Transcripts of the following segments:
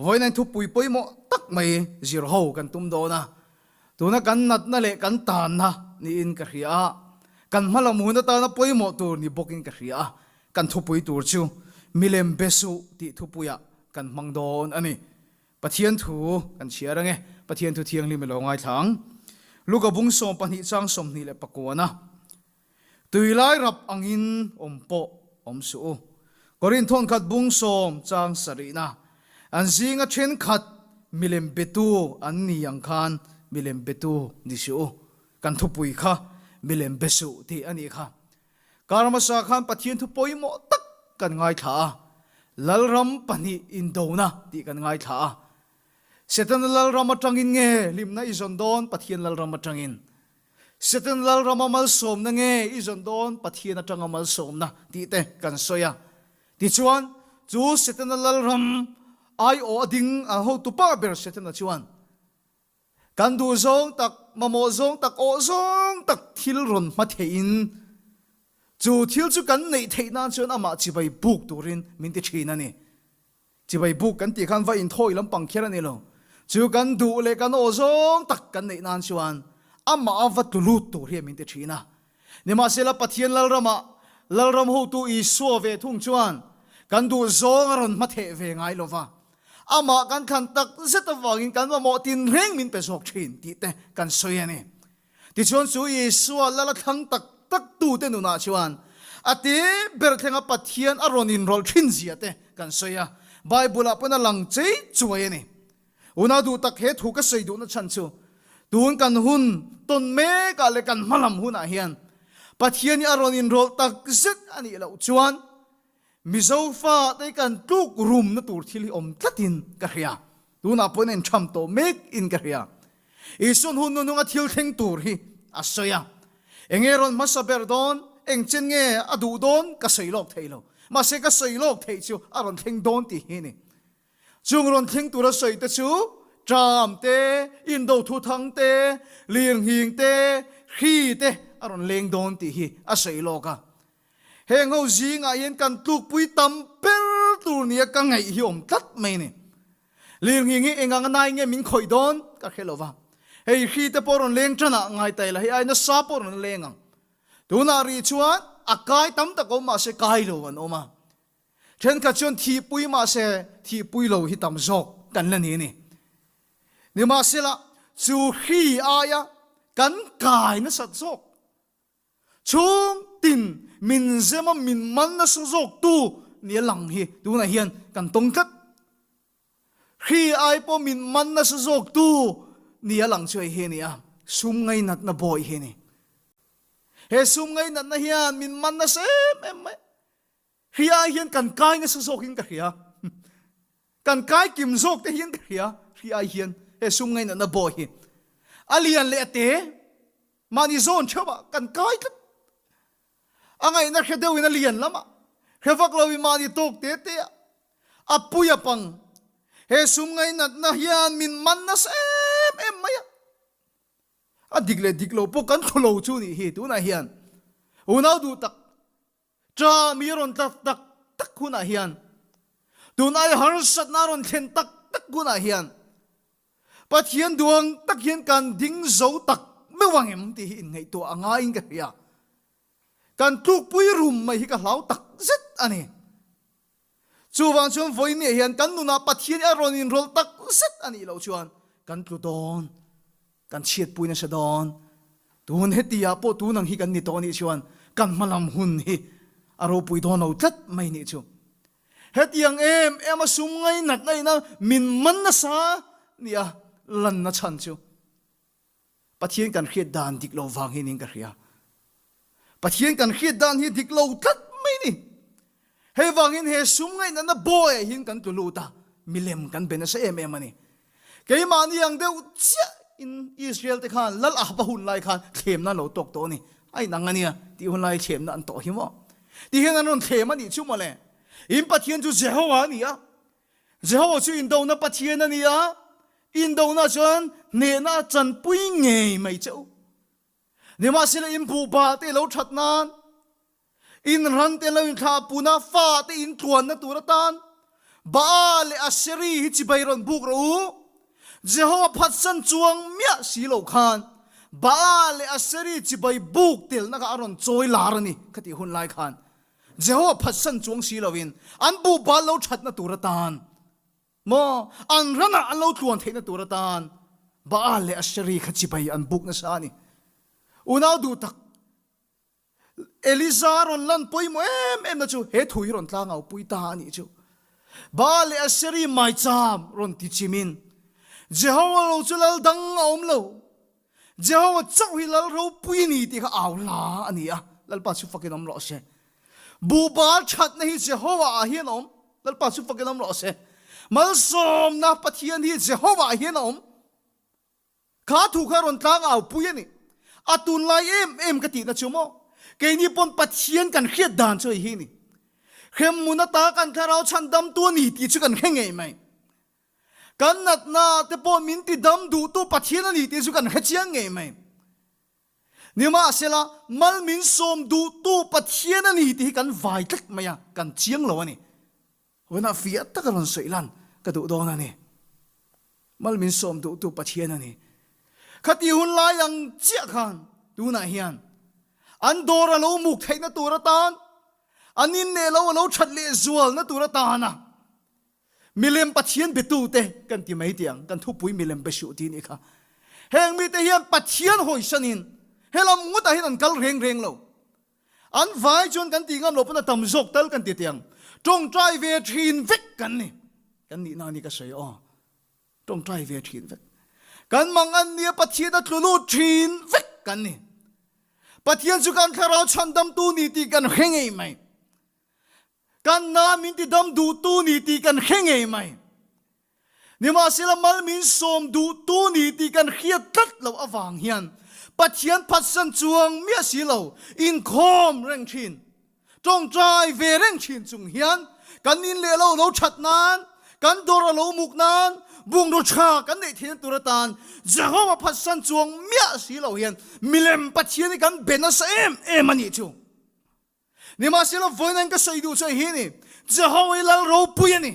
Vawiin an thupui pawimawh tak mai zir ho kan tum dawn a, tuna kan natna leh kan tanna niin ka hria a, kan hmalam hun atana pawimawh tur ni bawkin ka hria a, kan thupui tur chu milem be suh tih thupuiah kan hmang dawn a ni. Pathian thu kan chhiar ange, Pathian thu thianghlim i lo ngaithla ang. Luka bung 12 chang 29 a. Tuilai rap angin awm pawh awm suh u. Korinth thawnkhat bung sawm chang sarihna, An zinga thenkhat milem betu an ni ang khan milem betu ni suh u. Kan thupui kha milem be suh tih a nih kha. Kar hmasa khan Pathian thu pawimawh tak kan ngaithla a, Lalram pahnih indona tih kan ngaithla a. Setana Lalram atangin nge hlimna i zawn dawn Pathian Lalram atangin? Satan Lalrama malsawmna nge i zawn dawn Pathian atanga malsawmna tih te kan sawi a. Tichuan, chu Setana Lalram aiawh a ding a hotupa ber Setana chuan, Kan duh zawng tak, mamawh zawng tak, awh zawng tak thil rawn hma theihin, chu thil chu kan neih theih nan chuan amah chibai buk turin min ti thin a ni. Chibai buk kan tih khan va inthawi lampang kher a ni lo. Chu kan duh leh kan aw zawng tak kan neih nan chuan amah a va tlu lut tur hian min ti thin a. Nimahsela Pathian Lalramah Lalram hotu Isua ve thung chuan kan duh zawng a rawn hmatheh ve ngai lo va. Amah kan thlan tak zet avangin kan mamawh tinreng min pe zawk thin tih te kan sawi a ni. Tichuan chu Isua lal a thlang tak tak tute nunah chuan a te ber thlenga Pathian a rawn inrawlh thin zia te kan sawi a, Bible-ah pawn a lang chei chuai a ni. Unau duh tak he thu ka sawi duhna chhan chu tun kan hun tawn mekah leh kan hmalam hunah hian Pathian hi a rawn inrawlh tak zet a nih loh chuan Mizo fate kan tluk rumna tur thil hi awm tlatin ka hria. Tunah pawhin a intham tawh mek in ka hria. Isuan hun nununga thil thleng tur hi a sawi a. Enge rawn hmasa ber dawn, eng chen nge a duh dawn ka sawi lawk thei lo. Mahse ka sawi lawk theih chu a rawn thleng dawn tih hi a ni. Chung rawn thleng tura sawi te chu ṭam te, indo thuthang te, lirnghing te, hri te a rawn leng dawn tih hi a sawi lawk a. Heng ho zingah hian kan tlukpui tam ber tur nia ka ngaih hi awm tlat mai a ni. Lirnghing hi eng anga nai nge min khawih dawn ka hre lo va. Hei hri te pawh rawn leng tanah ngai ta ila, hei ai nasa pawh rawn leng ang. Tunah rih chuan a kai tam tak awm mahse kai lo an awm a. Thenkhat chuan thihpui mahse thihpui lo hi tam zawk kan la ni a ni. Nimahsela chu hri aia kan kai nasat zawk Chhung tin min zem a min man nasa zawk tu nia lang hi tunah hian kan tawng tlat. Hri ai pawh min man nasa zawk tu nia lang chu hei hi a ni a, sum ngainatna bawi hi a ni. He sum ngainatna hian min man nasa em em mai. Hri ai hian kan kai nasa zawkin ka hria. Kan kai kim zawk te hian ka hria. Hri ai hian he sum ngainatna bawi hi a lian leh a te. Mahni zawn theuh ah kan kai tlat. A ngaihna hre deuh in a lian lam ah, hre vak lo in mahni tawk te te ah a pui a pang. He sum ngainatna hian min man nasa em em mai a. A dik leh dik lo pawh kan thaw lo chu nih hi tunah hian unau duh tak Ṭa mi rawn tla tak tak hunah hian, tun ai harsatna rawn thlen tak tak hunah hian Pathian duang tak hian kan ding zo tak meuh ang em tih hi inngaihtuah a ngaiin ka hria. Kan tlukpui rum mai hi ka hlau tak zet a ni. Chuvang chuan vawinia hian kan nunah Pathian hi a rawn inrawlh tak zet a nih loh chuan kan tlu dawn, kan chhiatpui nasa dawn. Tun hetiah pawh tun ang hi kan ni tawh nih chuan kan hmalam hun hi a ropui dawn lo tlat mai nih chu. Hetiang em em a sum ngainatna ina min man nasa nia lanna chhan chu Pathian kan hriat dan dik lo vang hi niin ka hria. Pathian kan hriat dan hi dik lo tlat mai ni. Hei vangin he sum ngaihnatna bawiah hian kan tlu lut a, milem kan be nasa em em a ni. Keimahni ang deuh chiah in Israel te khan Lal Ahaba hun lai khan thlemna an lo tawk tawh a ni. A inang a nia tih hun lai thlemna an tawh hi maw? Ti hian an rawn thlem a nih chu mawle. In Pathian chu Jehovah a ni a, Jehovah chu indona Pathian a ni a, indona chuan hnehna a chanpui ngei mai che u. Nimahsela in buhbal te lo that nan, in ran te lo inthlah puna, fa te in tluanna tur atan, Baal leh Aseri hi chibai rawn buk rawh u. Jehova phatsan chuang miah si lo khan Baal leh Aseri chibai buk telna kha a rawn chawi lar a ni khatih hun lai khan. Jehova phatsan chuang si loin an buh bal lo thatna tur atan maw an ranah an lo tluan theihna tur atan Baal leh Aseri kha chibai an buk nasa a ni. Unau duh tak Eliza rawn lan pawimawh em em na chu he thu hi rawn tlangau pui ta a nih chu. Baal leh Aseri maicham rawn ti chimin, Jehovah lo chu lal dang a awm lo. Jehovah chauh hi lal ropui a ni tih kha au hla a ni a, Lalpa chu fakin awm rawh se. Buhbal thatna hi Jehovah ah hian a awm, Lalpa chu fakin awm rawh se. Malsawmna Pathian hi Jehovah ah hian a awm. Kha thu kha rawn tlang au pui a ni. A tunlai em em ka tihna chu maw? Keini pawn Pathian kan hriat dan chu hei hi ni. Hremhmun ata kan thlarau chhandamtu a ni tih chu kan hre ngei mai. Kan natna te pawh min tidam duhtu Pathian a ni tih chu kan hre chiang ngei mai. Nimahsela, mal min sawm duhtu Pathian a ni tih hi kan vai tlat mai a, kan chiang lo a ni. Hunah fiah taka rawn sawi lan ka duh dawn a ni. Mal min sawm duhtu Pathian a ni. Khati hun lai ang chiah khan tunah hian an dawr a lo muk theihna tur atan, an inneh lo a lo that leh zualna tur atana milem Pathian betute kan ti mai tih ang, kan thupui milem be suh tih nih kha. Heng mite hian Pathian hawisanin helam ngawtah hian an kal reng reng lo. An vai chuan kan tih ngam loh pawn a tam zawk tal kan ti tiang. Tawngtai ve thin vek kan ni. Kan nihna ni ka sawi aw. Tawngtai ve thin vek. Kan mang an nia Pathian a tlu lut thin vek kan ni. Pathian chu kan thlarau chhandamtu ni tih kan hre ngei mai. Kan na min tidam duhtu ni tih kan hre ngei mai. Nimahsela mal min sawm duhtu ni tih kan hriat tlat loh avang hian Pathian phatsan chuang miah si lo, inkhawm reng thin, tawngtai ve reng thin chung hian kan in leh lo lo that nan, kan dawr a lo muk nan, bungraw tha kan neih theihna tur atan Jehovah phatsan chuang miah si lo hian milem Pathian hi kan be nasa em em a nih chu. Nimahsela vawiin ka sawi duh chu hei hi ni, Jehovah hi lal ropui a ni.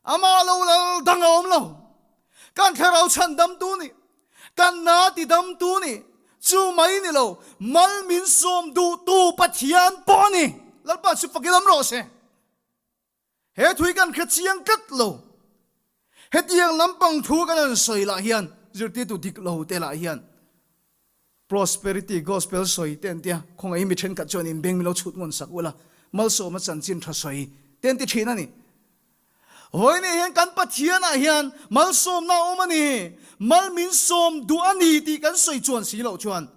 Amah lo lal dang a awm lo. Kan thlarau chhandamtu ni, kan na tidamtu ni, chu mai ni lo, mal min sawm duhtu Pathian pawh a ni. Lalpa chu fakin awm rawh se. He thui kan hre chiang tlat lo. Hetiang lampang thu kan han sawi lah hian zirtirtu dik lo te lah hian prosperity gospel sawi te an tia, khawngaih mi thenkhat chuan inbeng min lo chhut ngawn sak ula, malsawma chanchin tha sawi te an ti thin a ni. Vawiin hian kan Pathianah hian malsawmna a awm a ni, mal min sawm duh a ni tih kan sawi chuan si loh chuan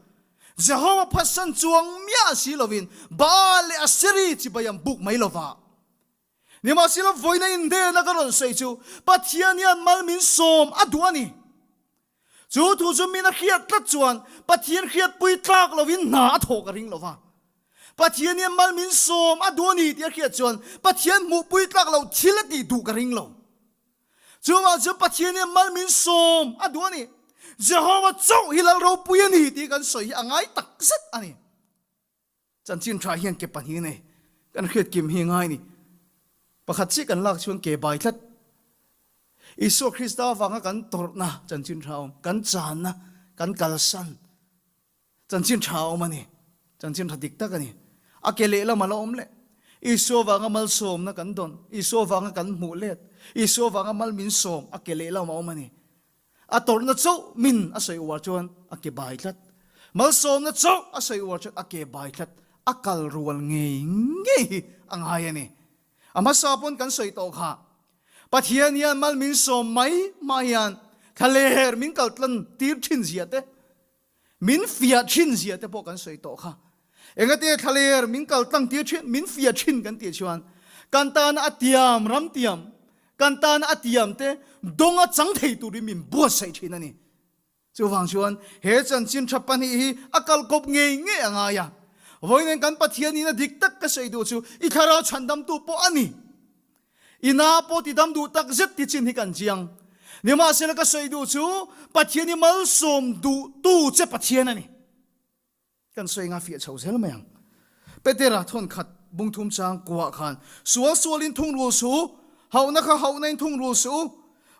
Jehovah phatsan chuang miah si lovin Baal leh Aseri chibai an buk mai lova. Nimahsela vawiina indena ka rawn sawi chu Pathian hian mal min sawm a duh a ni. Chu thu chu min a hriat tlat chuan Pathian hriatpui tlak lovin hna a thawh ka ring lova. Pathian hian mal min sawm a duh a ni tih a hriat chuan Pathian hmuhpui tlak lo thil a tih duh ka ring lo. Chuvang chuan Pathian hian mal min sawm a duh a ni. Jehovah chauh hi lal ropui a ni tih kan sawi hi a ngai tak zet a ni. Chanchin tha hian ke pahnih nei kan hriat kim hi ngai ni. Pakhat chiah kan lak chuan ke bai tlat. Isua Krista avanga kan tawrhna chanchin tha awm, kan channa, kan kalsan Chanchin tha a awm a ni. Chanchin tha dik tak a ni. A ke lehlam a la awm leh. Isua vanga malsawmna kan dawn, Isua vanga kan hmuh let, Isua vanga mal min sawm a ke lehlam a awm a ni. A tawrhna chauh min a sawi uar chuan a ke bai tlat. Malsawmna chauh a sawi uar chuan a ke bai tlat. A kal rual ngei ngei hi a ngai a ni. A hmasa pawn kan sawi tawh kha. Pathian hian mal min sawm mai hma hian thlaler min kaltlan tir thin zia te, Min fiah thin zia te pawh kan sawi tawh kha. Engate thlaler min kal tlang tir thin, min fiah thin kan tih chuan kan tana a tiam ram tiam, kan tana a tiam te dawnga chang thei turin min buatsaih thin a ni. Chuvang chuan he chanchin tha pahnih hi a kal kawp ngei ngei a ngai a. Vawiin kan Pathian in a dik tak ka sawi duh chu i thlarau chhandamtu pawh a ni. I na pawh ti dam duh tak zet ti chin hi kan chiang. Nimahsela ka sawi duh chu Pathian i malsawm duhtu che Pathian a ni. Kan sawi nga fiah chho zel mai ang. Petera thawnkhat bungthum chang kuah khan sual sualin thungrul su. Hauhna kha hauhna in thungrul suh u.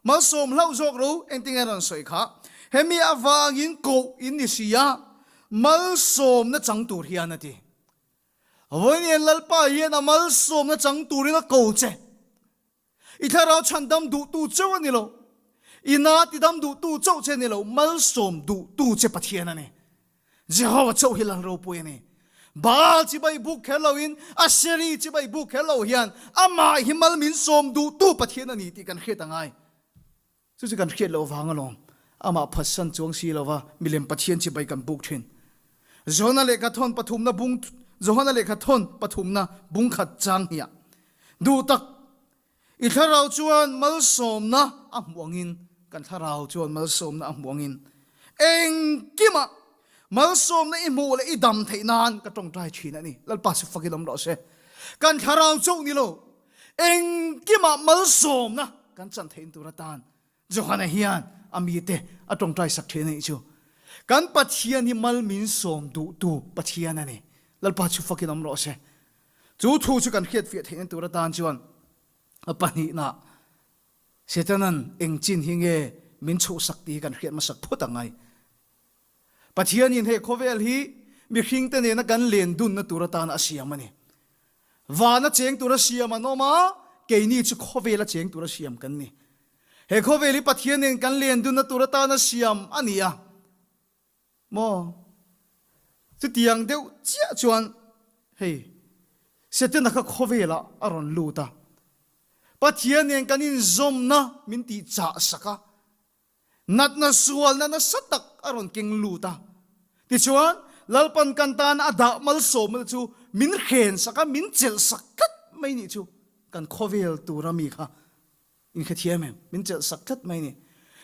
Malsawm hlauh zawk ro, engtin nge rawn sawi kha? Hemi avangin koh in ni si a, malsawmna chang tur hian a ti. Vawiin Lalpa hian a malsawmna chang turin a ko che. I thlarau chhandam duhtu chauh a ni lo. I na tidam duhtu chauh che a ni lo, malsawm duhtu che Pathian a ni. Jehovah chauh hi Lal ropui a ni. Baal chibai buk kher loin, Asheri chibai buk kher lo hian amah hi mal min sawm duhtu Pathian a ni tih kan hriat a ngai. Chu chu kan hriat loh vang alawm. Amah phatsan chuang si lova milem Pathian chibai kan buk thin. Johana lehkha thawn pathumna bung Johana lehkha thawn pathumna bung khat chang hniah duh tak I thlarau chuan malsawmna a hmuh angin kan thlarau chuan malsawmna a hmuh angin engkimah malsawmna i hmuh leh i dam theih nan ka tawngtai thin a ni. Lalpa chu fakin awm rawh se. Kan thlarau chauh ni lo, engkimah malsawmna kan chan theih tur atan Johana hian a mite a tawngtai sak thin a nih chu. Kan Pathian hi mal min sawm duhtu Pathian a ni. Lalpa chu fakin awm rawh se. Chu thu chu kan hriatfiah theihna tur atan chuan a pahnihna Setanan eng chin hi nge min chhuhsak tih hi kan hriat hmasak phawt ang ai. Pathianin he khawvel hi mihringte nena kan len dunna tur atan a siam a ni. Vana cheng tura siam an awm a, keini chu khawvela cheng tura siam kan ni. He khawvel hi Pathian nen kan len dunna tur atana siam a ni a. Maw? Chutiang deuh chiah chuan hei Setana kha khawvelah a rawn lut a, Pathian nen kan inzawmna min tih chah sak a, natna sualna nasa tak a rawn keng lut a. Tichuan, Lalpan kan tan a dah malsawmna chu min hren sak a, min chelh sak tlat mai nih chu kan khawvel tura mi kha In hrethiam em? Min chelh sak tlat mai ni.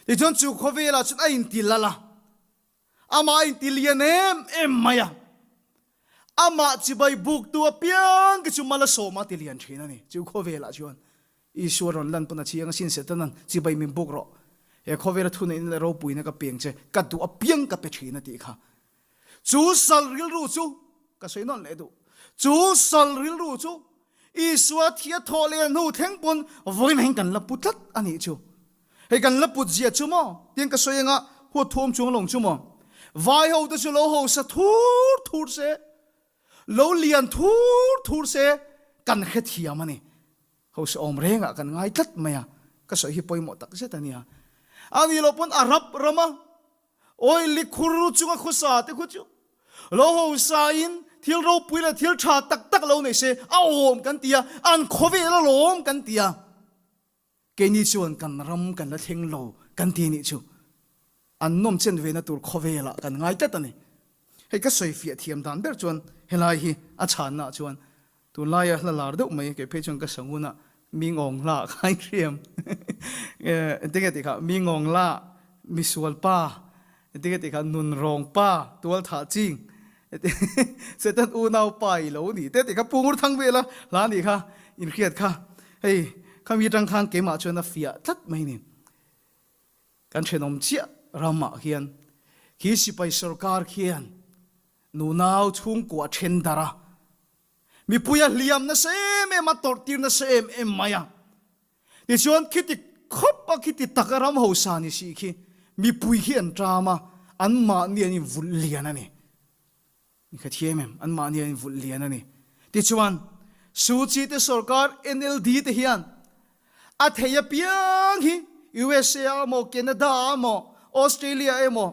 Tichuan chu khawvelah chuan a inti lal a, amah a inti lian em em mai a. Amah chibai buktu apiang te chu mal a sawm a ti lian thin a ni. Chu khawvelah chuan Isua rawn lan pawn a chiang asin Setanan chibai min buk rawh. He khawvela thuneihna leh ropuina ka peng che, ka duh apiang ka pe thin a tih kha. Chu sal rilru chu, ka sawi nawn leh duh, chu sal rilru chu Isua thi a thawh leh hnu thleng pawn vawiin hian kan la pu tlat a nih chu. Hei kan la put zia chu maw? Tiang ka sawi anga huat thuam chuang lo chu maw? Vai ho te chu lo hausa thur thur se, lo lian thur thur se kan hrethiam a ni. Hausa awm rengah kan ngai tlat mai a, ka sawi hi pawimawh tak zet a nia. A nih loh pawn Arab rama Oil likhur chunga khawsa te khu chu lo hausa in thil ropui leh thil tha tak tak lo nei se a awm kan ti a, an khawvel a lawm kan ti a, keini chuan kan ram kan la thleng lo kan ti nih chu an nawm chen ve na tur khawvel ah kan ngai tlat a ni. Hei ka sawi fiah thiam dan ber chuan helai hi a chhanna ah chuan Tunlaia hla lar deuh mai kei phei chuan ka sangun a mi ngawng hla ah kha in hriam engtin nge tih kha mi ngawng hla misual pa engtin nge tih kha nun rawng pa tual thah ching Satan unau pa i lo ni te tih kha Pu Ngur Thang vela hla nih kha in hriat kha hei khami atang khan keimah chuan a fiah tlat mai ni kan thenawm chiah ramah hian khi sipai sorkar khian Nunau chhungkua then darh a, mipui a hliam nasa em em a, tawrh tir nasa em em mai a. Tichuan khiti khawp a khiti tak a ram hausa ni si khi mipui khi an ṭam a, anmahni an invulh lian a ni. Ni kha thiam em? Anmahni an invulh lian a ni. Tichuan Suu Kyi te sorkar NLD te hian a thei apiang hi USA ah emaw, Canada ah emaw, Australia emaw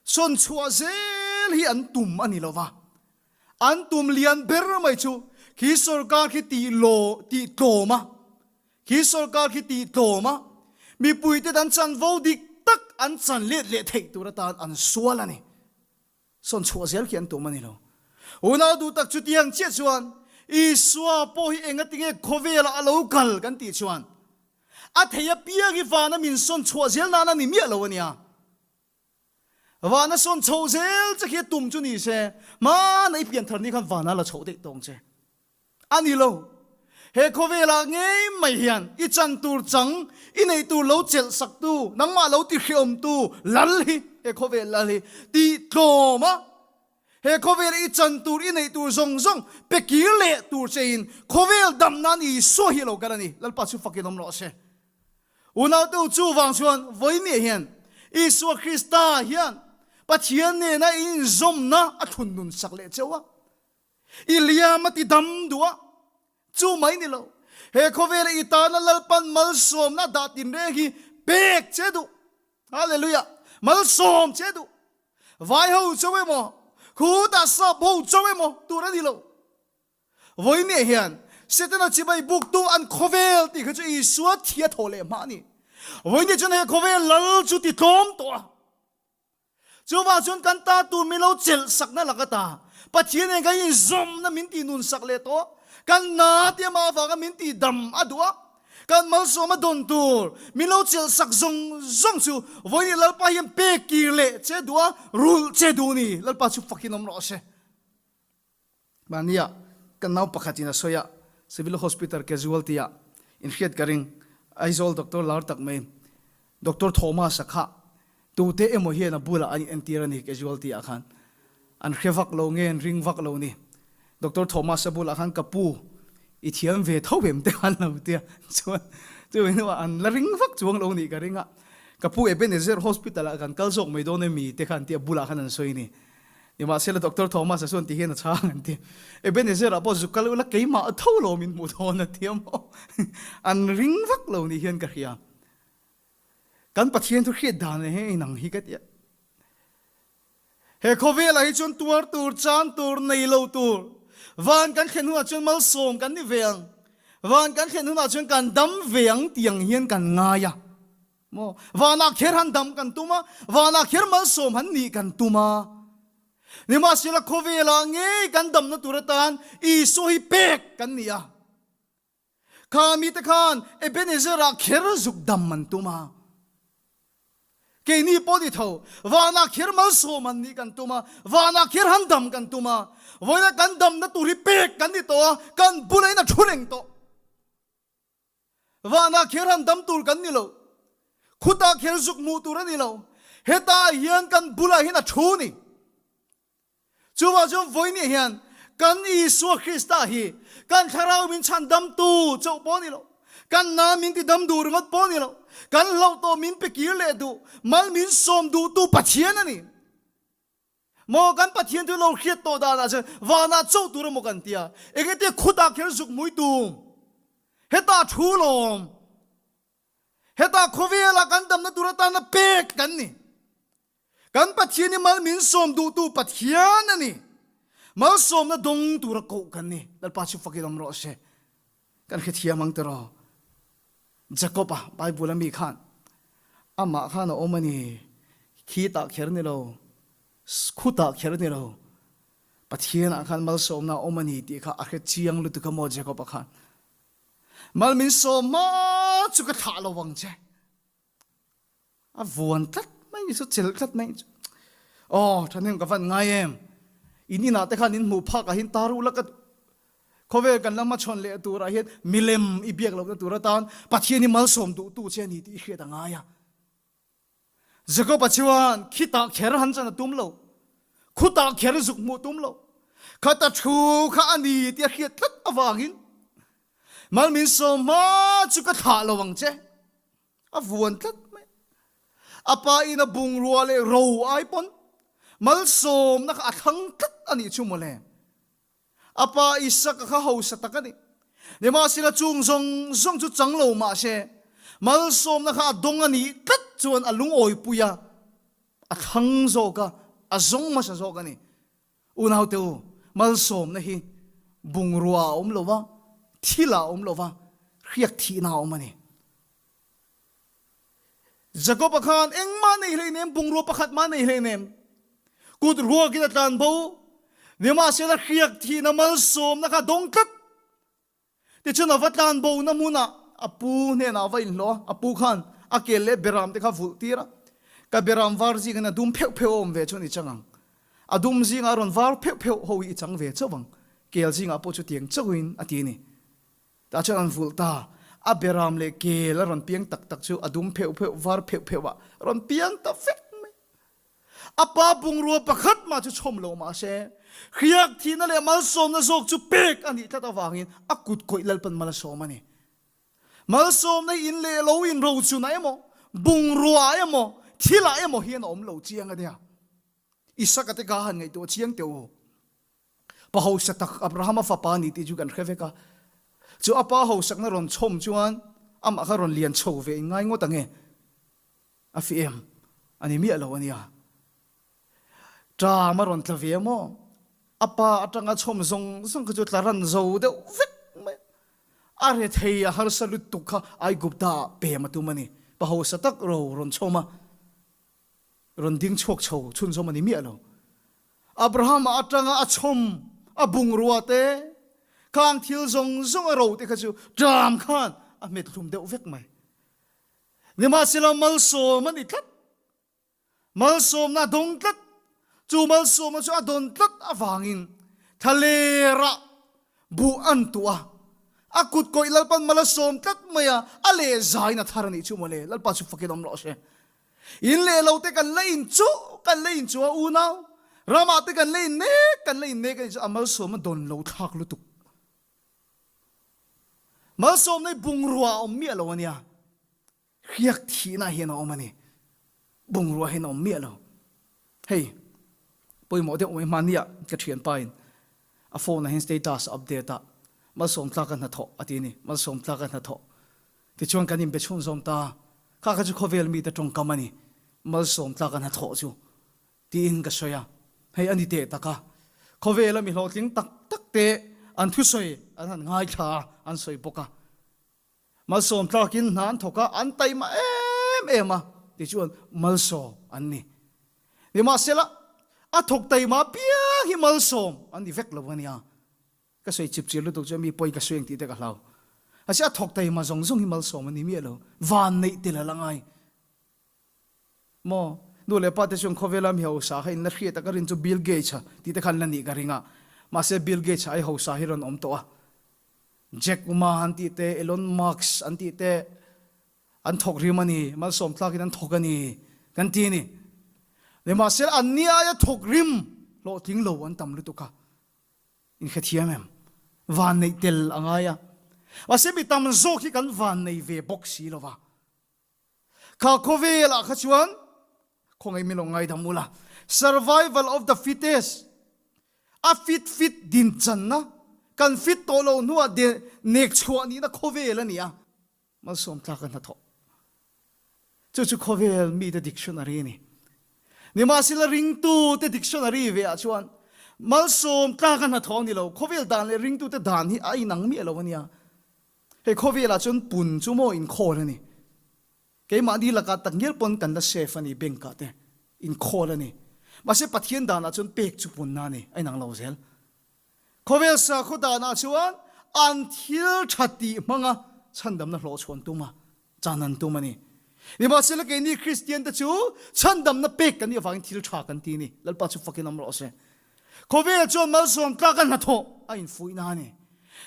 Sawn chhuah zel hi an tum a ni lo va, an tum lian ber mai chu khi sorkar khi tih law tih tlawm a, khi sorkar khi tih tlawm a, mipuite an chanvo dik tak an chan let leh theih tur atan an sual a ni. Sawn chhuah zel khi an tum a ni lo. Unau duh tak chutiang chiah chuan Isua pawh hi engatinge khawvelah a lo kal kan tih chuan a thei apiang hi vana min sawn chhuah zel nan a ni miah lo a nia. Vana sawn chho zel che khi a tum chu ni se, hmana i pianthar ni khan vana la chhoh daih tawng che. A ni lo. He khawvelah ngei mai hian i chan tur chang, i neih tur lo chelh sak tu, nangmah lo ti hreawm tu lal hi, he khawvel lal hi tih tlawm a. He khawvela i chan tur, i neih tur zawng zawng pe kir leh tur chein khawvel dam nan Isua hi a lo kal a ni. Lalpa chu fakin awm rawh se. Unaute u chuvang chuan vawimiah hian Isua Krista hian Pathian nena i inzawmna a thlun nun sak leh cheu a. I liam a ti dam duh a, chu mai ni lo. He khawvela i tana Lalpan malsawmna a dah tinreng hi pek che duh. Hallelujah! Malsawm che duh. Vai ho chauh emaw, khutah sap ho chauh emaw tur a ni lo. Vawimiah hian Setana chibai buktu an khawvel tih kha chu Isua thi a thawh leh hma a ni. Vawini chuan he khawvel lal chu ti tlawm tawh a. Chuvang chuan kan ta tur min lo chelh sakna lak ata Pathian nen kan inzawmna min tih nun sak leh tawh. Kan na te amah avanga min tih dam a duh a. Kan malsawm a dawn tur min lo chelh sak zawng zawng chu vawiin Lalpa hian pek kir leh che duh a, rulh che duh ni. Lalpa chu fakin awm rawh se. Mahnia kan nau pakhatin a sawi a, Civil Hospital casualty ah inhriat ka ring, Aizawl doctor lar tak mai Doctor Thomas-a kha tute emaw hian a bulah an inentir a ni casualty ah khan. An hre vak lo nge an ring vak lo ni. Doctor Thomas-a bulah khan ka pu i thiam ve tho em te khan lo tia chuan chumi hnuah an la ring vak chuang lo nih ka ring a, ka pu Ebenezer Hospital ah kan kal zawk mai dawn emi te khan tia bulah khan an sawi ni. Nimahsela Doctor Thomas-a chuan ti hian a chhang an ti. Ebenezer-ah pawh zuk kal ula keimah a tho lo min hmuh dawn a ti a maw? An ring vak lo nih hian ka hria. Kan Pathian thu hriat dan leh hei inang hi ka ti a. He khawvelah hi chuan tuar tur, chan tur, nei lo tur, van kan thlen hunah chuan malsawm kan ni ve ang, van kan thlen hunah chuan kan dam ve ang tih ang hian kan ngai a. Maw? Vanah kher han dam kan tum a, vanah kher malsawm han nih kan tum a. Nimahsela khawvelah ngei kan damna tur atan Isua hi pek kan ni a. Kha mite khan Ebenezer-ah kher zuk dam an tum a. Keini pawh ni tho, vanah kher malsawm han nih kan tum a, vanah kher han dam kan tum a. Vawiina kan damna tur hi pek kan ni tawh a, kan bulah in a thu reng tawh. Vanah kher han dam tur kan ni lo. Khutah kher zuk hmuh tur a ni lo. Hetah hian kan bulah hian a thu ni. Chuvang chuan vawiin hian kan Isua Krista hi kan thlarau min chhan damtu chauh pawh a ni lo. Kan na min ti dam duh ringawt pawh a ni lo. Kan hlauh tawh min pe kir leh duh, mal min sawm duhtu Pathian a ni. Maw kan Pathian chu lo hriat tawh danah chuan vanah chauh tur emaw kan tia, engeti khutah kher zuk mui tum, hetah thu lawm, hetah khawvelah kan damna tur atana pek kan ni. Kan Pathian hi mal min sawm duhtu Pathian a ni. Malsawmna dawng tura koh kan ni. Lalpa chu fakin awm rawh se. Kan hrethiam ang tiraw? Jakob-a, Bible a mi khan amah khan a awm a ni, khitah kher ni lo, khutah kher ni lo, Pathianah khan malsawmna a awm a ni tih kha a hre chiang lutuk a maw Jakob-a khan. Mal min sawm hma chu ka thlah lo vang che. A vuan tlat mai ni chu, chelh tlat mai ni chu. Aw, thahnem ka van ngai em. In inah te khan in hmuh phak ah hian tar ula ka khawvel kan lama chhawn leh turah hian milem i biak lohna tur atan Pathian hi malsawm duhtu che a ni tih i hriat a ngai a. Jakob-a chuan khitah kher han chan a tum lo, khutah kher zuk hmuh tum lo, khata thu kha a ni tih a hriat tlat avangin mal min sawm hma chu ka thlah lo ang che. A vuan tlat mai. A pa in a bungrua leh ro ai pawn malsawmna kha a thlang tlat a nih chu mawle. A pa Isaka kha hausa tak a ni. Nimahsela chung zawng zawng chu chang lo mah se, malsawmna kha a dawng a nih tlat chuan a lungawipui a, a thlang zawk a, a zawng hmasa zawk a ni. Unaute u, malsawmna hi bungrua a awm lo va, thil a awm lo va, hriak thihna a awm a ni. Jakob-a khan engmah nei hlei nem, bungrua pakhat mah nei hlei nem. Kut ruakin a tlan bo, nimahsela hriak thihna malsawmna kha dawng tlat. Tichuan a va tlan bona hmunah a pu hnenah a va inhlawh a, a pu khan a kel leh beram te kha vulh tir a, ka beram var zingin a dum pheuh pheuh a awm ve chuan i chang ang, a dum zingah a rawn var pheuh pheuh ho hi i chang ve chauh ang, kel zingah pawh chutiang chauhin a ti a ni. Tah chuan an vulh ta, a beram leh kel a rawn piang tak tak chu a dum pheuh pheuh, var pheuh pheuh ah rawn piang ta vek mai. A pa bungrua pakhat mah chu chhawm lo mah se, hriak thihna leh malsawmna zawk chu pek a nih tlat avangin a kut kawih Lalpan mal a sawm a ni. Malsawmna hi in leh lo in rochunah emaw, bungrua emaw, thilah emaw hian a awm lo chiang a nia. Isaka te kha han ngaihtuah chiang teh u. Pa hausa tak Abrahama fapa a ni tih chu kan hre vek a. Chu a pa hausakna rawn chhawm chuan amah kha rawn lian chho ve in ngai ngawt ang e. A fi em? A ni miah lo a nia. Ṭam a rawn tla ve maw? A pa aṭanga chhawm zawng zawng kha chu tla ran zo deuh vek mai a. A rethei a harsa lutuk kha Aigupta ah pem a tum a ni. Pa hausa tak ro rawn chhawm a, rawn ding chhuak chho chhunzawm a ni miah lo. Abrahama aṭanga a chhawm a bungrua te, khang thil zawng zawng a ro te kha chu ṭam khan a hmet hlum deuh vek mai. Nimahsela malsawm a ni tlat. Malsawmna a dawng tlat. Chu malsawmna chu a dawn tlat avangin thlalerah buh an tuah a. A kut kawih Lalpan mal a sawm tlat mai a, a leh zaiin a thar a nih chu mawle. Lalpa chu fakin awm rawh se. In leh lo te kan la in chu, kan la in chu a unau. Ramah te kan la in nek, kan la in nek a nih chu a malsawm a dawn lo thlak lutuk. Malsawmna hi bungrua a awm miah lo a nia. Hriak thihna hian a awm a ni. Bungrua hian a awm miah lo. Hei, pawimawh deuh mai hmania ka thianpa in a phone ah hian status a update a, malsawm tlaka hnathawh a ti a ni, malsawm tlaka hnathawh. Tichuan kan inbe chhunzawm ta, kha kha chu khawvel mite tawngkam a ni, malsawm tlaka hnathawh chu. Tiin ka sawi a, hei a ni teh tak a, khawvela mi hlawhtling tak tak te an thusawi an han ngaithla a, an sawi bawk a. Malsawm tlakin hna an thawk a, an taima em em a, tichuan malsawm an ni. Nimahsela, a thawk taima piang hi malsawm an ni vek lo a nia. Ka sawi chip chir lutuk chuan mi pawi ka sawi ang tih te ka hlau. Mahse a thawk taima zawng zawng hi malsawm an ni miah lo, vanneih tel a la ngai. Maw? Nu leh pa te chuan khawvela mi hausa kha in la hriat a ka rin chu Bill Gates a tih te khan la nih ka ring a. Mahse Bill Gates a ai hausa hi rawn awm tawh a. Jack Ma an tih te, Elon Musk an tih te an thawk rim a ni, malsawm tlakin an thawk a ni kan ti a ni. Nimahsela an ni aia thawk rim hlawhtling lo an tam lutuk a. In hrethiam em? Vanneih tel a ngai a. Mahse mi tam zawk hi kan vannei ve bawk si lo va. Kha khawvelah kha chuan khawngaih min lo ngaidam ula, survival of the fittest, a fit fit dinchanna, kan fit tawh loh hnuah nek chhuah nihna khawvel a ni a, malsawm tlaka hnathawh. Chu chu khawvel mite dictionary a ni. Nimahsela ringtute dictionary ve ah chuan malsawm tlaka hnathawh a ni lo, khawvel dan leh ringtute dan hi a inang miah lo a nia. Hei khawvelah chuan pun chu maw inkhawl a ni. Keimahni lakah takngial pawn kan la safe a ni, bank ah te inkhawl a ni. Mahse Pathian danah chuan pek chu punna a ni, a inang lo zel. Khawvel sakhaw danah chuan an thil tha tih hmanga chhandamna hlawhchhuan tum a, chan an tum a ni. Nimahsela keini Kristian te chu chhandamna pek kan nih avangin thil tha kan ti a ni. Lalpa chu fakin awm rawh se. Khawvel chuan malsawm tlak a hnathawh a infuihna a ni.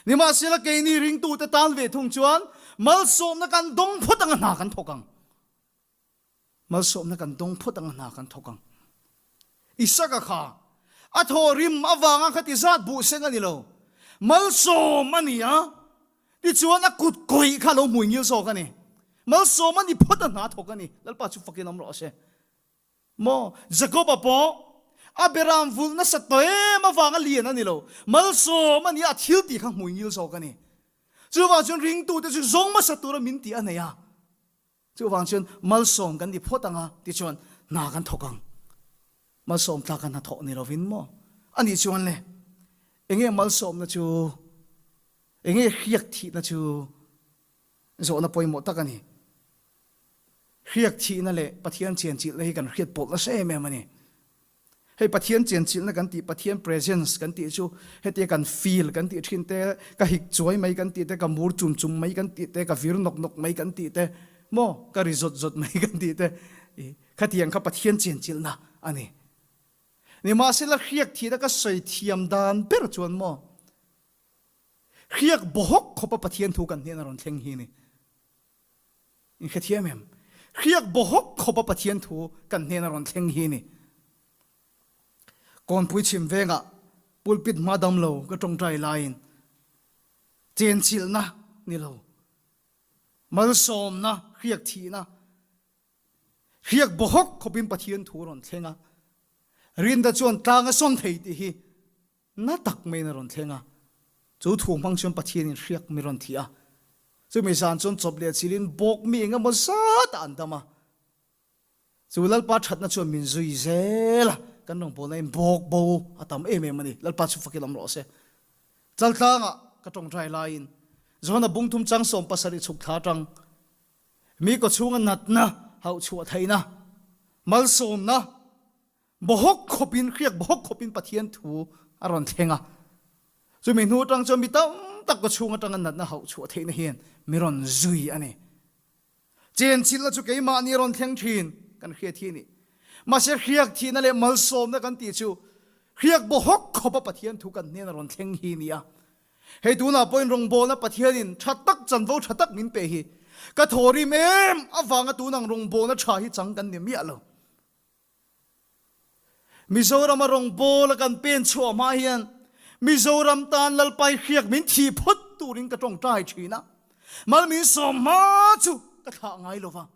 Nimahsela keini ringtute tan ve thung chuan malsawmna kan dawng phawt anga hna kan thawk ang. Malsawmna kan dawng phawt anga hna kan thawk ang. Isaka kha a thaw rim avanga khati zat buh seng a ni lo. Malsawm a ni a, tichuan a kut kawih kha a lo hmui ngil zawk a ni. Malsawm a ni phawt a hna thawk a ni. Lalpa chu fakin awm rawh se. Maw? Jakoba pawh a beram vulh nasa tawh em avanga lian a ni lo. Malsawm a ni a, a thil tih kha hmui ngil zawk a ni. Chuvang chuan ringtute chu zawng hmasa tura min tih a nei a. Chuvang chuan malsawm kan ni phawt ang a, tichuan hna kan thawk ang. Malsawm tlaka hna thawh ni lovin maw? Anih chuan le, enge malsawmna chu? Enge hriak thihna chu? Zawhna pawimawh tak a ni. Hriak thihna leh Pathian chianchilhna hi kan hriat pawlh nasa em em a ni. Hei Pathian chianchilhna kan tih, Pathian presence kan tih chu hetia kan feel kan tih thin te, ka hik chuai mai kan tih te, ka mur chum chum mai kan tih te, ka vir nawk nawk mai kan tih te, maw ka ri zawt zawt mai kan tih te, khatiang kha Pathian chianchilhna a ni. Nimahsela hriak thihna ka sawi thiam dan ber chuan maw hriak bawhawk khawpa Pathian thu kan hnena rawn thleng hi a ni. In hrethiam em? Hriak bawhawk khawpa Pathian thu kan hnena rawn thleng hi a ni. Kawnpui chhim vengah pulpit hma dam lo ka tawngtai laiin chenchilhna ni lo, malsawmna, hriak thihna, hriak bawhawk khawpin Pathian thu a rawn thleng a. Rinda chuan tlang a sawn thei tih hi na tak maiin a rawn thleng a. Chu thu hmang chuan Pathianin hriak mi rawn thih a. Chumi zan chuan chawp leh chilhin bawk mi eng emaw zatah an dam a. Chu Lalpa thatna chuan min zui zel a, kan rawngbawlna in bawk bo a tam em em a ni. Lalpa chu fakin awm rawh se. Chaltlangah ka tawngtai laiin Johana bungthum chang 70 chhuk thla atang mi kawchhunga natna hauh chhuah theihna, malsawmna, bawhawk khawpin, hriak bawhawk khawpin Pathian thu a rawn thleng a. Chumi hnu atang chuan mi tam tak kawchhung atanga natna hauh chhuah theihna hian mi rawn zui a ni. Chenchilhna chu keimahni a rawn thleng thin kan hriat hi a ni. Mahse hriak thihna leh malsawmna kan tih chu hriak bawhawk khawpa Pathian thu kan hnen a rawn thleng hi a ni a. Hei tunah pawhin rawngbawlna Pathianin tha tak chanvo tha tak min pe hi ka thawrim em avanga tunang rawngbawlna tha hi chang kan ni miah lo. Mizorama rawngbawla kan pen chhuah hma hian Mizoram tan Lalpai hriak min thih phawt turin ka tawngtai thin a, mal min sawm hma chu ka thlah ngai lo va.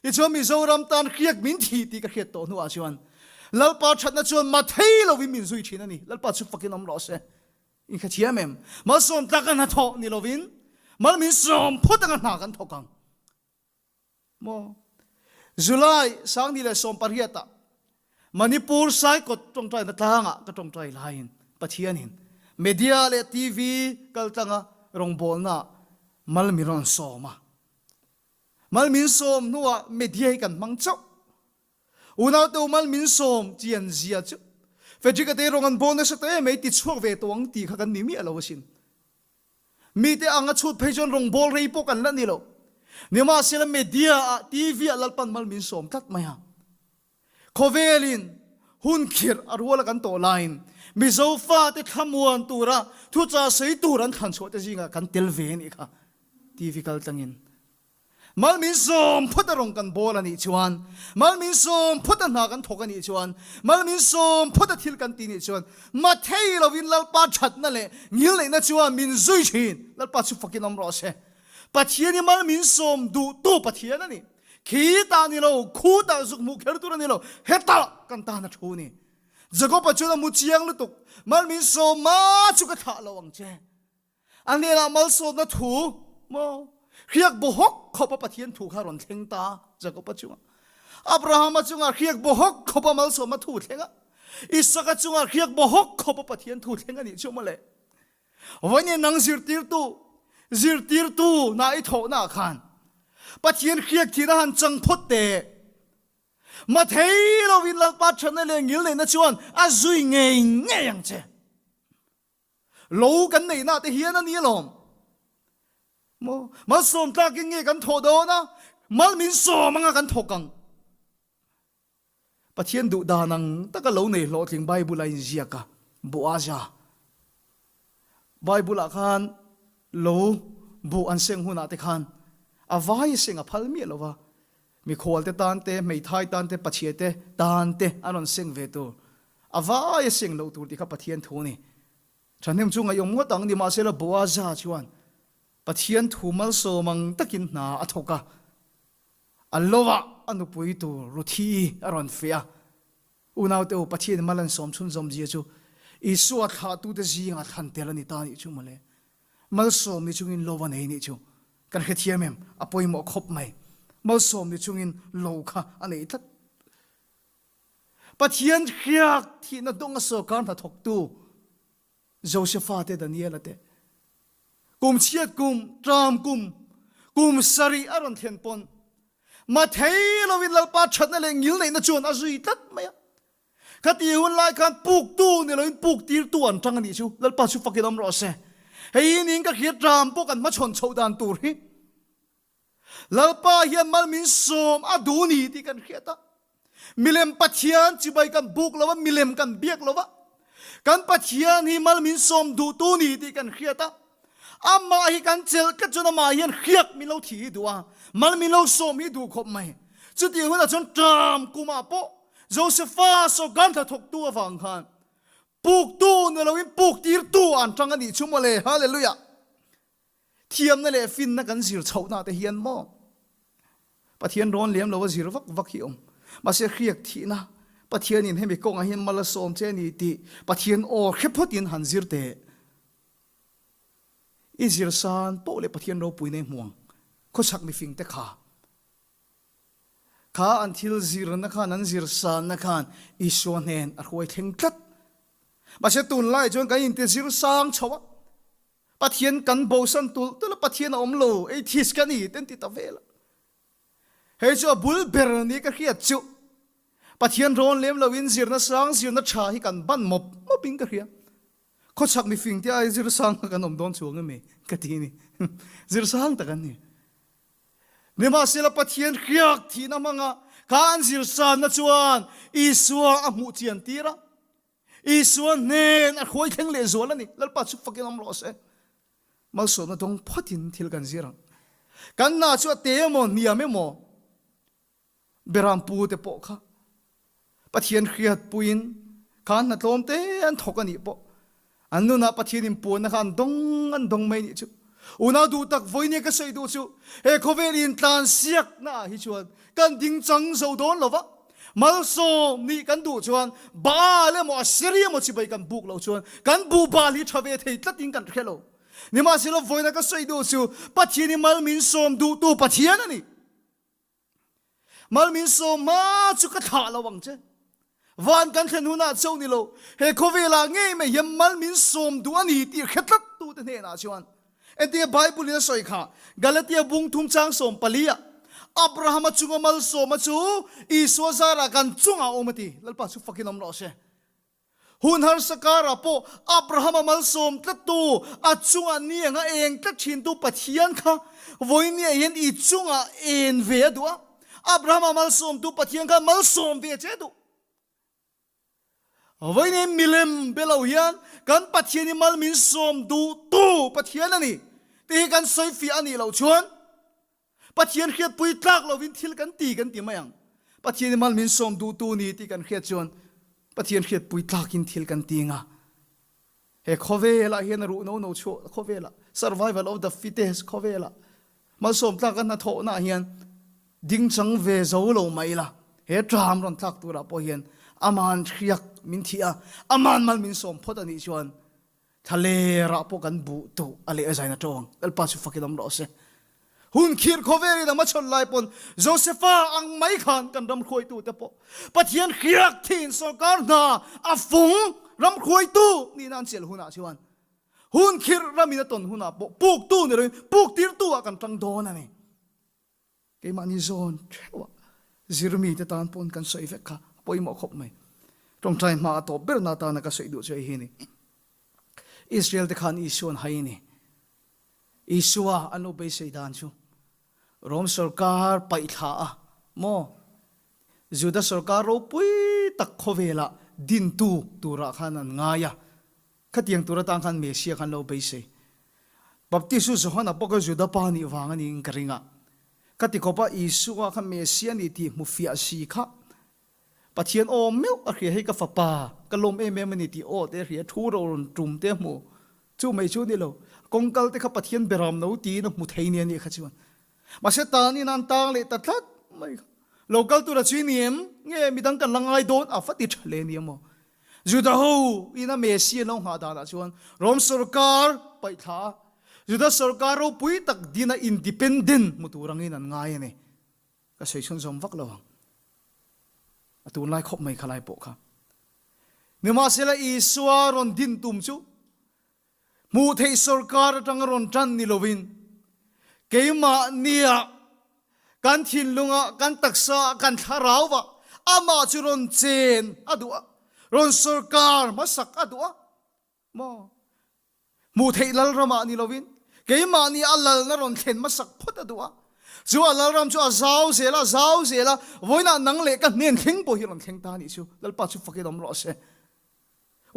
Tichuan Mizoram tan hriak min thih tih ka hriat tawh hnuah chuan Lalpa thatna chuan ma thei lovin min zui thin a ni. Lalpa chu fakin awm rawh se. In kha thiam em? Malsawm tlaka hnathawh ni lovin mal min sawm phawt anga hna kan thawk ang. Maw? July 18 ah Manipur Saikawt tawngtaina tlangah ka tawngtai laiin Pathianin media leh TV kaltlanga rawngbawlna mal min rawn sawm a. Mal min sawm hnuah media hi kan hmang chauh. Unaute u mal min sawm chian zia chu Frederick-a te rawng an bawl nasa ta em mai ti chhuak ve tawh ang tih kha kan ni miah lo asin. Mite ang a chhut phei chuan rawngbâwl rei pawh kan la ni lo. Nimahsela media ah, TV ah Lalpan mal min sawm tlat mai a. Khawvelin hun khirh a rual a kan tawh laiin Mizo fate thlamuan tura thuchah sawi tur an thlan chhuah te zingah kan tel ve a nih kha. TV kal tlangin Mal min sawm phawt a rawng kan bawl a nih chuan, mal min sawm phawt a hna kan thawk a nih chuan, mal min sawm phawt a thil kan ti nih chuan, ma thei lovin Lalpa thatna leh ngilneihna chuan min zui thin. Lalpa chu fakin awm rawh se. Pathian hi mal min sawm duhtu Pathian a ni. Khi tah ni lo, khu tah zuk hmuh kher tur a ni lo, hetah kan tan a thu a ni. Jakob-a chuan a mu chiang lutuk, Mal min sawm ma chu ka thlah lo ang che. A hnenah malsawmna thu maw hriak bawhawk khawpa Pathian thu kha rawn thleng ta Jakoba chungah. Abrahama chungah hriak bawhawk khawpa malsawmna thu thleng a, Isaka chungah hriak bawhawk khawpa Pathian thu thleng a nih chu mawle. Vawiin nang zirtirtu, zirtirtu na i thawhna ah khan Pathian hriak thihna han chang phawt teh. Mathei lovin Lalpa thatna leh ngilneihna chuan a zui ngei ngei ang che. Lo kan neihna te hian a ni alawm. Maw? Malsawm tlakin nge kan thawh dawn a, mal min sawm anga kan thawk ang. Pathian duh dan ang taka lo nei hlawhtling Bible a inziak a, Boaza. Bible ah khan lo buh an seng hunah te khan a vai a seng a phal miah lo va, mikhual te tan te, hmeithai tan te, pachhia te tan te a rawn seng ve tur. A vai a seng loh tur tih kha Pathian thu a ni. Thahnem chu ngaihawm ngawt ang, nimahsela Boaza chuan Pathian thu malsawm ang takin hna a thawk a, a lovah a nupui tur Ruthi a rawn feh a. Unaute u, Pathian mal an sawm chhunzawm zia chu Isua thlahtute zingah thlan tel a ni ta nih chu mawle. Malsawm ni chungin lo a nei nih chu kan hrethiam em? A pawimawh khawp mai. Malsawm ni chungin lo kha a nei tlat. Pathian hriak thihna dawnga sawrkar hnathawktu Josefa te Daniela te kum chhiat kum, ṭam kum, kum sarih a rawn thlen pawn mathei lovin Lalpa ṭhatna leh ngilneihna chuan a zui tlat mai a. Khati hun lai khan puktu ni loin puk tirtu an ṭang a nih chu. Lalpa chu fakin awm rawh se. Hei hi niin ka hriat ṭam pawh kan hmachhawn chhoh dan tur hi. Lalpa hian mal min sawm a duh ni tih kan hriat a. Milem Pathian chibai kan buk lo va, milem kan biak lo va. Kan Pathian hi mal min sawm duhtu ni tih kan hriat a. Amah hi kan chelh tlat chuan amah hian hriak min lo thih hi duh a, mal min lo sawm hi duh khawp mai. Chutih hunah chuan ṭam kumah pawh Josefa sawrkar hnathawktu avang khan. Puktu ni loin puktirtu an tang a nih chu mawle. Hallelujah! Thiamna leh finna kan zir chhohna te hian maw Pathian rawn liam lo a zir vak vak hi awm. Mahse hriak thihna Pathianin hemi kawngah hian mal a sawm che a ni tih Pathian aw hre phawtin han zir teh. I zir san poh leh Pathian ropui nei hmuang khawchhak mifing te kha kha an thil zirna khan an zir sanna khan Isua hnen a hruai thleng tlat. Mahse tunlai chuan kan inti zir sang chho a, Pathian kan bosan tulh tulh a, Pathian a awm lo, atheist ka ni te an ti ta vel a. Hei chu a bul ber ni ka hriat chu Pathian rawn lem loin zirna sang zirna tha hi kan ban mawp mawp in ka hria. Khawchhak mifing te ai zir sang kha kan awm dawn chuang emi ka ti ni. Zir sang tak an ni. Nimahsela Pathian hriak thihna hmanga kha an zir sanna chuan Isua a hmuh chian tir a. Isua hnen a hruai thleng leh zual a ni. Lalpa chu fakin awm rawh se. Malsawmna dawng phawtin thil kan zir ang. Kan hna chu a te emaw hniam emaw Beram pu te pawh kha Pathian hriatpuiin kha an hna tlawm te an thawk a nih pawh an nunah Pathian inpuanna kha an dawng an dawng mai nih chu. Unau duh tak vawinia ka sawi duh chu he khawvel intlansiakna ah hi chuan kan dingchang zo dawn lo va, malsawm nih kan duh chuan Baal emaw Assyria emaw chibai kan buk loh chuan kan buh bal hi tha ve thei tlatin kan hre lo. Nimahsela vawiina ka sawi duh chu Pathian hi mal min sawm duhtu Pathian a ni. Mal min sawm hma chu ka thlah lo ang che. Van kan thlen hunah chauh ni lo, he khawvelah ngei mai hian mal min sawm duh a ni tih hre tlat tute hnenah chuan entinge Bible in a sawi kha, Galatia bung thum chang 14 ah, Abrahama chunga malsawma chu Isua zarah kan chungah a awm a ti. Lalpa chu fakin awm rawh se. Hun harsa karah pawh Abrahama malsawm tlattu, a chungah ni anga eng tlat thintu Pathian kha vawinia hian i chungah en ve a duh a. Abrahama malsawmtu Pathian kha malsawm ve che a duh. Vawinia milem be lo hian kan Pathian hi mal min sawm duhtu Pathian a ni tih hi kan sawi fiah a nih loh chuan Pathian hriatpui tlak lovin thil kan ti kan ti mai ang. Pathian i mal min sawm duhtu ni tih kan hriat chuan Pathian hriatpui tlakin thil kan ti nga. He khawvelah hian a ruh no no chhuah khawvelah survival of the fittest khawvelah malsawm tlak a hnathawhna ah hian dingchang ve zo lo mai ila he tram rawn tlak turah pawh hian aman hriak min thih a, aman mal min sawm phawt a nih chuan Thlalerah pawh kan buh tuh a leh a zain a tawng. Lalpa chu fakin awm rawh se. Hun khirh khawvelin a machhawn lai pawn Josepha ang mai khan kan ram hruaitute pawh Pathian hriak thin sorkar hna a fung ram hruaitu nihna an chelh hunah chuan hun khirh ramin a tawn hunah pawh puktu ni loin puktirtu ah kan tang dawn a ni. Keimahni zawn theuh a zirmite tan pawn kan sawi vek kha a pawimawh khawp mai. Tawngtai hma a tawp berna atana ka sawi duh chu hei hi a ni. Israel te khan Isua an hai a ni. Isua an lo beisei dan chu Rom sorkar paihthla a maw Juda sorkar ropui tak khawvelah dintu turah khan an ngai a. Khatiang tur atan khan Messiah khan lo beisei. Baptistu Johana pawh kha Juda pa nih vang a niin ka ring a. Khati khawpa Isua kha Messiah nih tih hmu fiah si kha Pathian aw meuh a hria hei ka fapa ka lawm em em a ni tih aw te a hria thu ro rawn tum te a hmu. Chu mai chu a ni lo. Kawngkal te kha Pathian beram no tiin a hmu thei nia nih kha chuan. Mahse tanin an tang leh ta tlat mai kha. Lo kal tura chu i ni em? Nge midang kan la ngai dawn a va ti tha hle nia maw? Juda ho ina Messi an lo nghah danah chuan Rom sorkar paihthla a, Juda sorkar ropui tak dina independent hmu tur angin an ngai a ni. Ka sawi chhunzawm vak lo ang. A tunlai khawp mai khalai pawh kha. Nimahsela Isua rawn din tum chu Hmuh theih sorkar atanga rawn tan ni lovin keimahnia kan thinlunga kan taksa kan thlarauva amah chu rawn chen a duh a, rawn sorkar hmasak a duh a maw? Hmuh theih lalramah ni lovin keimahni a lalna rawn thlen hmasak phawt a duh a, chu a lalram chu a zau zel a, a zau zel a, vawiinah nang leh ka hnen thleng pawh hi rawn thleng ta a nih chu. Lalpa chu fakin awm rawh se.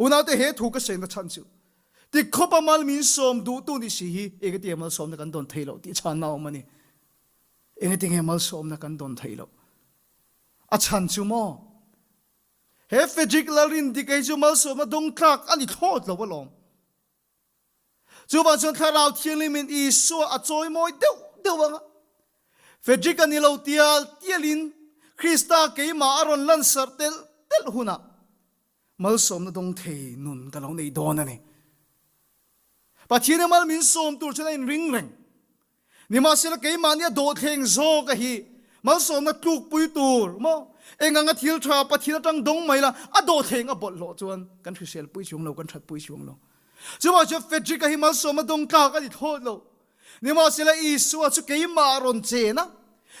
Unaute he thu ka sawi na chhan chu ti khawp a mal min sawm duhtu ni si hi engati malsawmna kan dawn thei loh tih chhanna a awm a ni. Engati nge malsawmna kan dawn theih loh? A chhan chu maw? He Frederick Lalrindika hi chu malsawmna dawng tlak a ni thlawt lo alawm. Chuvang chuan Thlarau Thianghlimin Isua a chawimawi deuh deuh ang a. Frederick a ni lo tial tialin Krista keimah a rawn lansarh telh telh hunah malsawmna dawng thei nun ka lo nei dawn a ni. Pathian i mal min sawm tur chuan a inring reng. Nimahsela keimahni a dawhthleng zawk a hi malsawmna tlukpui tur maw? Eng anga thil tha Pathian atang dawng mai la a dawhthleng a bawlhhlawh chuan kan hrisel pui chuang lo, kan that pui chuang lo. Chuvang chuan Frederick-a hi malsawmna dawng tlak a ni thlawt lo. Nimahsela Isua chu keimah a rawn chen a,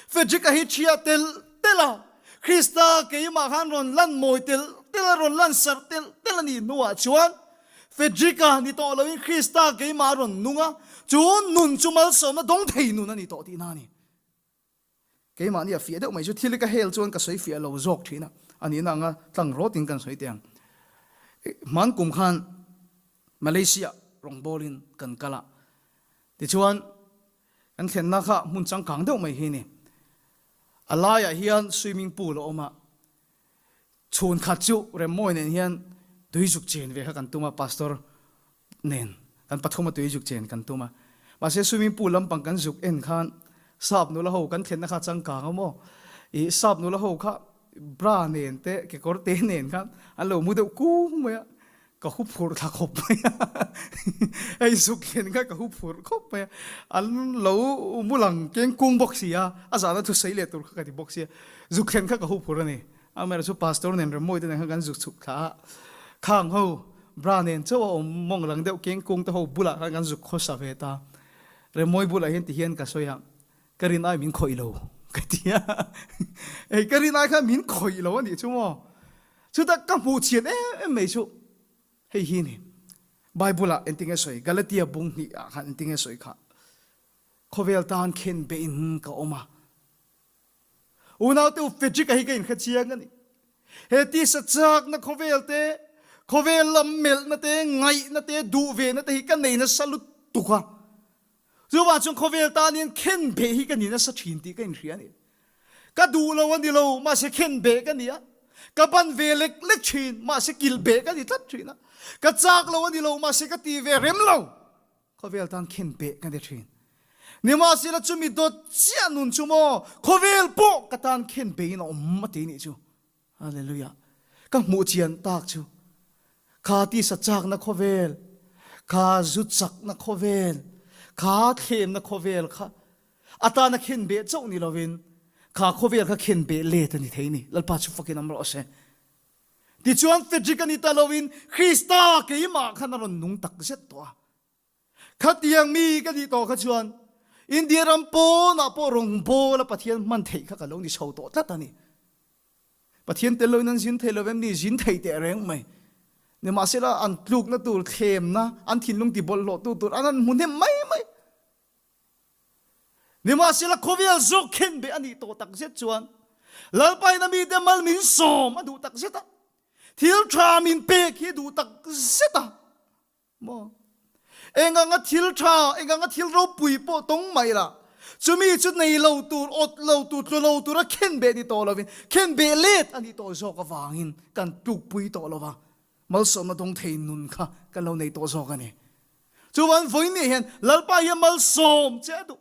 Frederick-a hi ṭhiah telh telh a, Krista keimah khan rawn lan mawi telh telh a, rawn lan sarh telh telh a nih hnuah chuan Frederick-a ni tawh loin Krista keimah a rawn nung a, chu nun chu malsawmna dawng thei nun a ni tawh tihna a ni. Keimahni a fiah deuh mai chu thil hi ka hel chuan ka sawi fiah lo zawk thin a, a nihna anga tlang rawtin kan sawi teh ang. Hman kum khan Malaysia rawngbawlin kan kal a, tichuan Kan thlenna kha hmun changkang deuh mai hi a ni. A laiah hian swimming pool a awm a, chhun khat chu Remmawi nen hian tui zuk chen ve kha kan tum a, pastor nen kan pathuma tui zuk chen kan tum a. Mahse swimming pool lampang kan zuk en khan sap nula ho kan thlenna kha changkang a maw? Ih sap nula ho kha bra nen te kekawr te nen khan an lo mu deuh kung mai a, Ka hu phurh thla khawp mai a, hei zuk thlen kha ka hu phurh khawp mai a, an lo mu lang keng kung bawk si a, a zahna thu sawi leh tur kha ka ti bawk si a, zuk thlen kha ka hu phurh a ni. Amaherawhchu chu pastor nen Remmawi te nen khan kan zuk chhuk thla a, khang ho bra nen chauh a awm mawng lang deuh keng kung te ho bulah khan kan zuk khawsa ve ta. Remmawi bulah hian tihian ka sawi a, ka rin ai min khawih lo ka ti a, hei ka rin ai khan min khawih lo a nih chu maw. Chutah ka hmuh chian em em mai chu hei hi ni. Bible ah engtinge sawi? Galatia bung hnih ah khan engtinge sawi kha? Khawvel tan khen beh in ka awm a. Unaute u Frederick-a hi ka inhre chiang a ni. He tisa chakna khawvel te, khawvel lam melhna te, ngaihna te, duh vehna te hi ka nei nasa lutuk a. Chuvang chuan khawvel tan hian khen beh hi ka ni nasa thin tih ka inhria a ni. Ka duh lo a ni lo, mahse khen beh ka ni a. Ka ban ve lek lek thin, mahse kil beh ka ni tlat thin a. Ka chak lo a ni lo, mahse ka ti ve rem lo. Khawvel tan khen beh ka ni thin. Nimahsela chumi dawt chiah nun chu maw, khawvel pawh ka tan khen behin a awm a ti nih chu. Hallelujah. Ka hmuh chian tak chu kha tisa chakna khawvel, kha zu chakna khawvel, kha thlemna khawvel kha atana khenbeh chauh ni lovin kha khawvel kha khenbeh let a ni thei ni. Lalpa chu fakin awm rawh se. Tichuan Frederick a ni ta lovin Krista keimah khan a rawn nung tak zet tawh a. Khatiang mi ka nih tawh kha chuan India ram pawnah pawh rawngbawla Pathian hman theih kha ka lo ni chho tawh tlat a ni. Pathian tel loin an zin thei lo em ni? Zin thei teh reng mai. Nimahsela an tlukna tur thlemna, an thinlung ti bawlhhlawhtu tur an han hmu hnem mai mai. Nimahsela khawvel zawk khenbeh a nih tawh takzet chuan Lalpain a mite mal min sawm a duh takzet a, thil tha min pek hi a duh takzet a. Maw? Eng anga thil tha, eng anga thil ropui pawh tawng mai la, chumi chu nei lo tur, awt lo tur, tlu lo tura khenbeh ni tawh lovin, khenbeh let a nih tawh zawk avangin kan tlukpui tawh lo va, malsawmna dawng thei nun kha kan lo nei tawh zawk a ni. Chuvan vawiin hian Lalpa hian malsawm che a duh.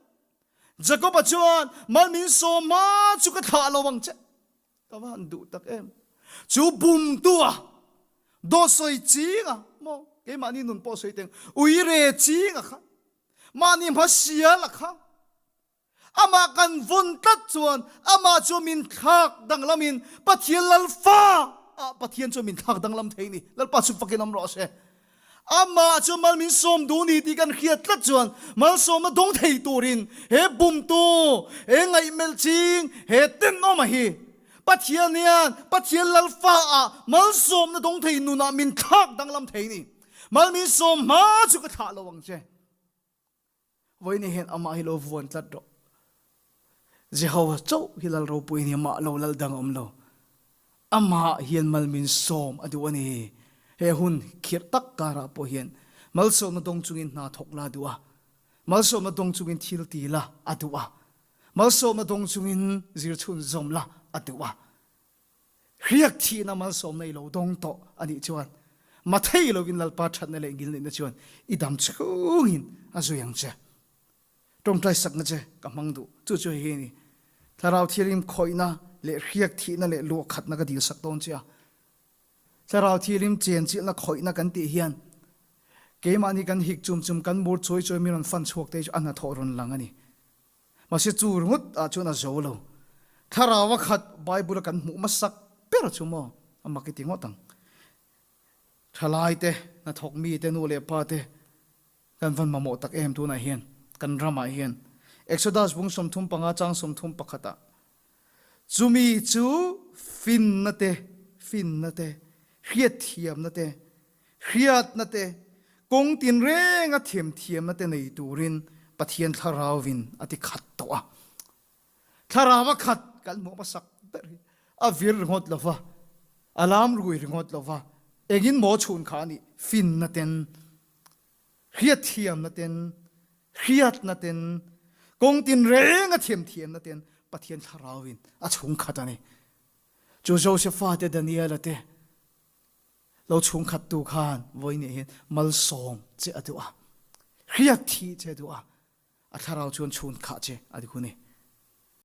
Jakoba chuan, Mal min sawm hma chu ka thlah lo ang che. Ka va han duh tak em. Chu bumtu a dawt sawi ching a maw keimahni nun pawh sawi teng ui re ching a kha mahni hma sial a kha amah kan vawn tlat chuan amah chu min thlak danglamin Pathian Lalfa ah Pathian chu min thlak danglam thei ni Lalpa chu fakin awm rawh se. Amah chu mal min sawm duh ni tih kan hriat tlat chuan malsawmna dawng thei turin he bumtu, he ngaihmelh ching, he tenawma hi Pathian hian Pathian Lalfa ah malsawmna dawng thei nunah min thlak danglam thei ni. Mal min sawm hma chu ka thlah lo ang che. Vawiin hian amah hi lo vuan tlat rawh. Jehovah chauh hi lal ropui a ni, amah lo lal dang a awm lo. Amah hian mal min sawm a duh a ni. He hun khirh tak karah pawh hian malsawmna dawng chungin hna thawk la a duh a, malsawmna dawng chungin thil ti la a duh a, malsawmna dawng chungin zir chhunzawm la a duh a. Hriak thihna malsawmna i lo dawng tawh a nih chuan mathei lovin Lalpa thatna leh ngilneihna chuan i dam chhungin a zui ang che. Tawngtai sakna che ka hmang duh. Chu chu hei hi a ni. Thlarau Thianghlim khawihna leh hriak thihna leh luahkhatna ka dilsak dawn che a. Thlarau Thianghlim chenchilhna khawihna kan tih hian keimahni kan hik chum chum kan mur chuai chuai mi rawn fan chhuak te chu a hnathawh rawn lang a ni. Mahse chu ringawt ah chuan a zo lo. Thlarau a khat Bible a kan hmuh hmasak ber chu maw a mak i ti ngawt ang. Thalai te, hnathawk mi te, nu leh pa te kan van mamawh tak em tunah hian kan ramah hian. Exodus bung 35 chang 31 ah chumi chu finna te, finna te, hriatthiamna te, Hriatna te, kawng tinrenga themthiamna te nei turin Pathian Thlarauvin a ti khat tawh a. Thlarau a khat kan hmuh hmasak ber hi a vir ringawt lo va, a lam rui ringawt lo va, engin maw chhun kha a nih? Finna ten, hriatthiamna ten, hriatna ten, kawng tinrenga themthiamna ten Pathian Thlarauvin a chhung khat a ni. Chu Josefa te, Daniela te, Lo chhungkhattu khan vawiin hian malsawm che a duh a, hriat thih che a duh a, a thlarau chuan chhun khah che a duh a ni.